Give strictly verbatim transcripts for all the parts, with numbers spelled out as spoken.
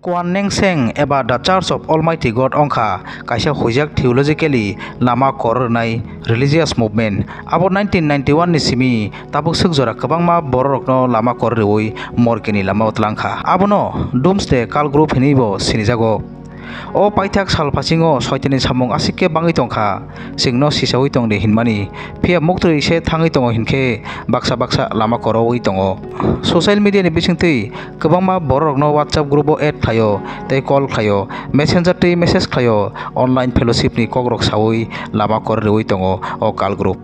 Kuan Neng Seng eba The Church of Almighty God wngkha kaisa huijak theologically lama kor rwnai religious movement. Abo nineteen ninety-one ni simi tabuk swk jora kwbangma bororokno lama kor rwui morgeni lamao tlangkha. Abono Doomsday Cult Group hinwibo sinijago. O paithak sal phasingo Soitanni samung aswk khe bangwi tongkha, chwngno sisaui tongdi hinmani, phiya muktwi se thangwi tongo hinkhe baksa baksa lama koroui tongo. Social media ni bisingtwi kwbangma bororokno WhatsApp group o add khlaio tei call khlaio, messenger twi message khlaio, online fellowship ni kokrok saui lama kor rwui tongo o cult group.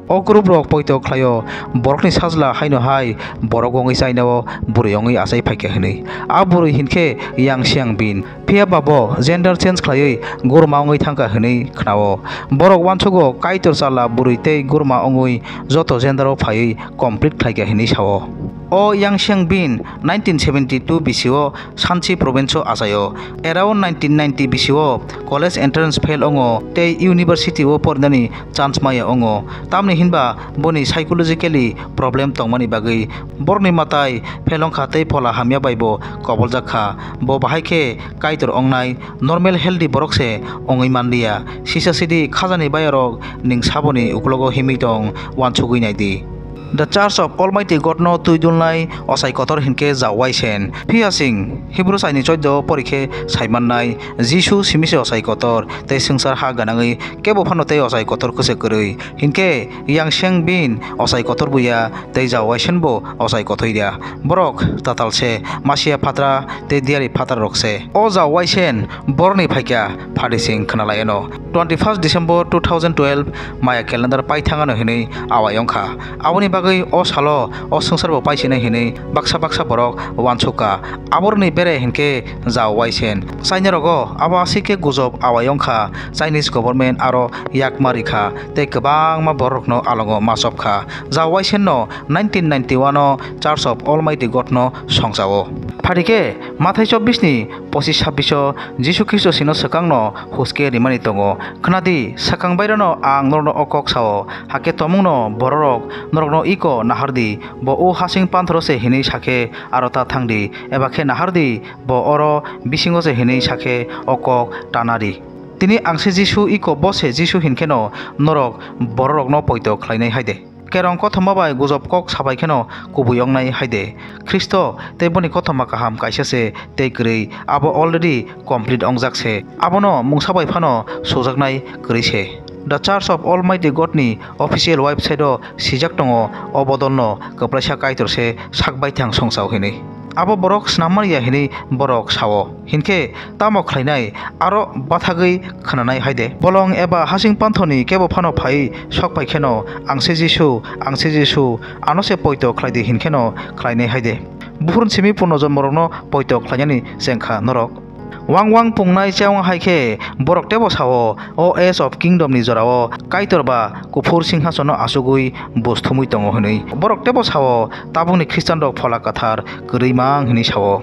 O group rok poito khlaio, borokni sajla haino hai borok wngwi chainao bwrwi wngwi achai phaikha hinwi. A bwrwi hinkhe Yang Xiangbin, phiya ba bo gender change khlaiwi gurma wngwi thangkha hinwi khnao. Borok uansugo Kaitor chwla bwrwi tei gurma wngwi joto gender o phaiwi complete khlaikha hinwi sao. O Yang Xiangbin nineteen seventy two bisio Shanxi province o achaio. Around nineteen ninety bisio college entrance fail wngo tei university o porinani chance maya wngo. Tamni hinba boni psychologically problem tongmani bagwi borokni mwtai fail wngkha tei phola hamya bai bo koboljak kha. Bo bahai khe Kaitor wngnai normal healthy borok se wngwi manliya. Sisa sidi khajani bayarok ning saboni uklogo himwi tong, uansugwi naidi. The Church of Almighty God no twi dulnai ochai kotor hinkhe Zhao Waisen. Phiya chwng Hebrew chaini choido porikhe saimannai, Jisu simi se ochai kotor, tei swngchar ha gwnangwi kebo phano tei ochai kotor kwchwk kwrwi. Hinkhe Yang Xiangbin ochai kotor buya, tei Zhao Waisen bo ochai kotoi ya. Borok tatal se, Masia phatra tei diyari phatra rok se. O Zhao Waisen borni phaikya phadi chwng khwnalaiano. Twenty-first December two thousand twelve maya calendar paithangano hinwi awai wngkha. Aboni bagwi o salo o swngcharbo paisinai hinwi baksa baksa borok uansukha. Aboroni bere hinkhe Zhao Waisen. Chainarogo abo aswk khe gujob awai wngkha, Chinese government aro yakma rikha tei kwbangma borokno alongo machopkha. Zhao Waisenno nineteen ninety-one o Church of Almighty God no songchao. Phaikhe Mathai chobbish ni pochish sabbish o Jisu Khristo sino swkangno huske rimani tongo. Khnadi, swkang bairano ang norokno o kok sao, hakhe tomungno bororok norokno iko nahardi, bo o hasing panthoro se hinwi sakhe aro ta thangdi, eba khe nahardi, bo oro bisingo se hinwi sakhe o kok ta nadi. Tini ang se Jisu, iko bo se Jisu hinkheno norok bororokno poito khlainai haide. Kerong kothoma bai gujob kok sabai kheno kubui wngnai haide. Khristo tei boni kothoma kaham kaisa se tei kwrwi, abo already complete wngjak se. Abono mungsa bai phano sujaknai kwrwi se. The Church of Almighty God ni official website o sijak tongo, o bodolno kwplaisa Kaitor se sak baithang songchao hinwi. Abo borok snam man ya hinwi borok sao. Hinkhe tamo khlainai, aro bathagwi khnanai haide. Bolong eba hasing panthoni kebo phano phai sok pai kheno, "Ang se Jisu, ang se Jisu, ano se poito khlai di," hinkheno khlainai haide. Buphuruni simi punno jonmorokno poito khlainani chengkha norok. Wang wang pungnai chewng hai khe borok tebo sao, "O Age of Kingdom ni jorao Kaitor ba kuphur singhasono achugwi buj thumwi tongo," hinwi. Borok tebo sao, "Tabukni Khristianrok Phola Kwthar kwrwi mang," hinwi sao.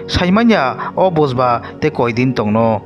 Saimanya o buj ba tei koi din tongno.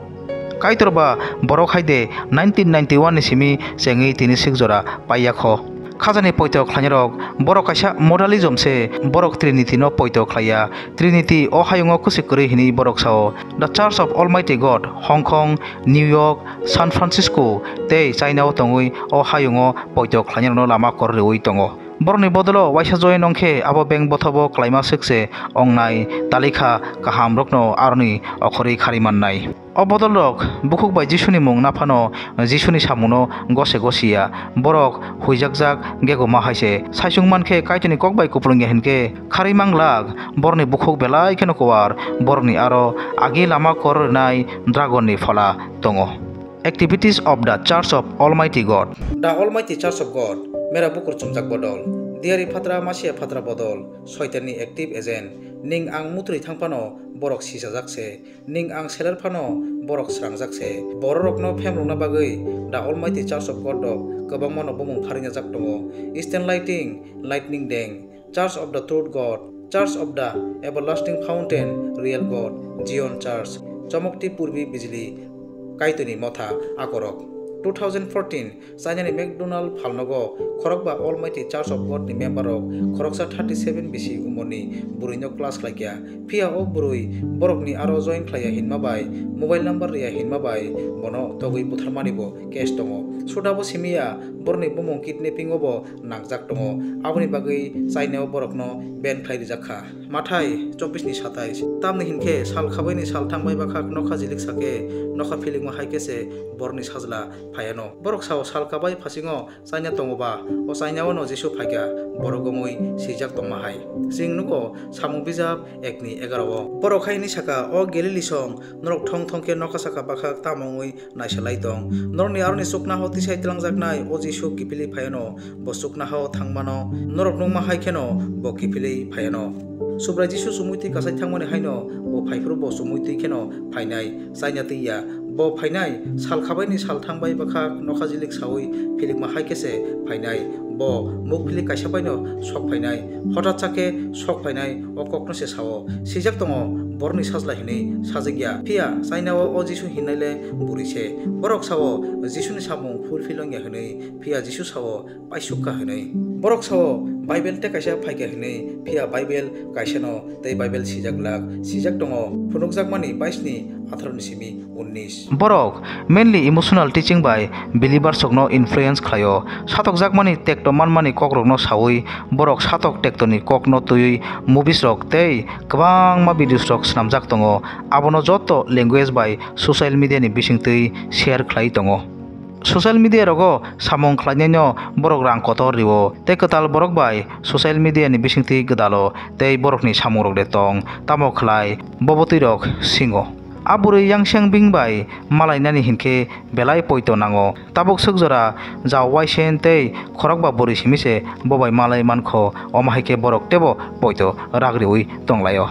Kaitor ba borok hai de nineteen ninety-one ni simi chengwi tini swk jora paiya kho. Khajani poito khlainarok, borok kaisa modalism se, borok Trinity no poito khlaiya. Trinity o hayungo kwswi kwrwi hinwi borok sao. The Church of Almighty God, Hong Kong, New York, San Francisco tei China o tongwi o hayungo poito khlainarokno lama kor rwui tongo. Borokni bodolo waisa join wngkhe abo beng bothobo klaima swk se wngnai, talikha kaham rokno aroni okhorwi kharwi mannai. O bodolrok bukhuk bai Jisuni mung naphano Jisuni samungno gose gosiya. Borok huijakjak gegoma hai se. Saichung mankhe Kaitorni kok bai kupulung ya hinkhe kharwi manglak, borokni bukhuk belai kheno kuwar, borokni aro agi lama kor rwnai Dragonni phola tongo. Activities of the Church of Almighty God. The Almighty Church of God, mera bukur chumjak bodol, diyari phatra masiya phatra bodol, Soitanni active agent, ning ang mutrwi thang phano borok sisajak se. Ning ang seler phano borok srangjak se. Bororokno phemrwngna bagwi The Almighty Church of God rok kwbangmano bumung pharingjak tongo. Eastern Lighting, Lightning Deng, Church of the Truth God, Church of the Everlasting Fountain, Real God, Zion Church, Chomokti Purbi Bijli, Kaitorni Motha, akorok. Two thousand fourteen, China ni McDonald phalnogo khorokba Almighty Church of God ni member rok khoroksa thirty seven bisi umor ni bwrwi no class khlaikha. Phiya o bwrwi borok ni aro join khlaiya hinma bai, mobile number riya hinma bai bono togwi butharmani bo case tongo. Suda bo simiya, borok ni bumung kidnapping o bo nangjak tongo. Aboni bagwi China o borok no ban khlai rijak kha. Mathai chobbish ni satais. Tamni hinkhe sal khabai ni sal thangbai bakha nokha jilik sake nokha philikma hai khe se borok ni sajla phaiano. Borok sao sal kabai phasingo China tongo ba, o China o no Jisu phaikha borok wngwi swijak tongma hai. Chwng nugo samung bijap ek ni egaroh o. Borok hai hwnwi sakha, o Galili song, norok thong thong khe nokha saka bakha tamo wngwi naisalai tong. Norokni aroni chuknohao tisai twlangjaknai o Jisu kiphilwi phaiano, bo chuknohao thangmano norok nukma hai kheno bo kiphilwi phaiano. Subrai Jisu chumui twi kasai thangmani haino bo phaiphuru bo chumui twi kheno phainai, chaina twi ya. Bo phainai sal khabaini sal thangbai bwkhak nokha jilik saui philikma hai khe se phainai. Bo mukphilik kaisa baino sok phainai, hothat sa khe sok phainai, o kokno se sao, swijak tongo, borokni sajla hinwi sajak ya. Phiya chaina o, o Jisu hinnai le bwrwi se. Borok sao, Jisuni samung fulfill wng ya hinwi, phiya Jisu sao, paisuk kha hinwi. Borok sao, Bible tei kaisa phaikha hinwi, phiya Bible kaisano tei Bible swijak glak. Swijak tongo, phunukjakmani baisni atharo ni simi unnis. Borok mainly emotional teaching bai believers rokno influence khlaio. Satokjakmani tekto manmani kokrokno saui borok satok tektorni kokno twiwi movies rok tei kwbangma videos rok swnamjak tongo. Abono joto language bai social media ni bisingtwi share khlai tongo. Social media rogo samung khlainaino borok rang kotor rio tei kwtal borok bai social media ni bisingtwi gwdalo tei borokni samungrok de tong tamo khlai bobo twirok singo. A bwrwi Yang Xiangbin bai malainani hinkhe belai poito nango. Tabuk swk jora Zhao Waishen tei khorokba bwrwi simi se bo bai malai mankho, omo hai khe borok teibo poito rak riui tonglaio.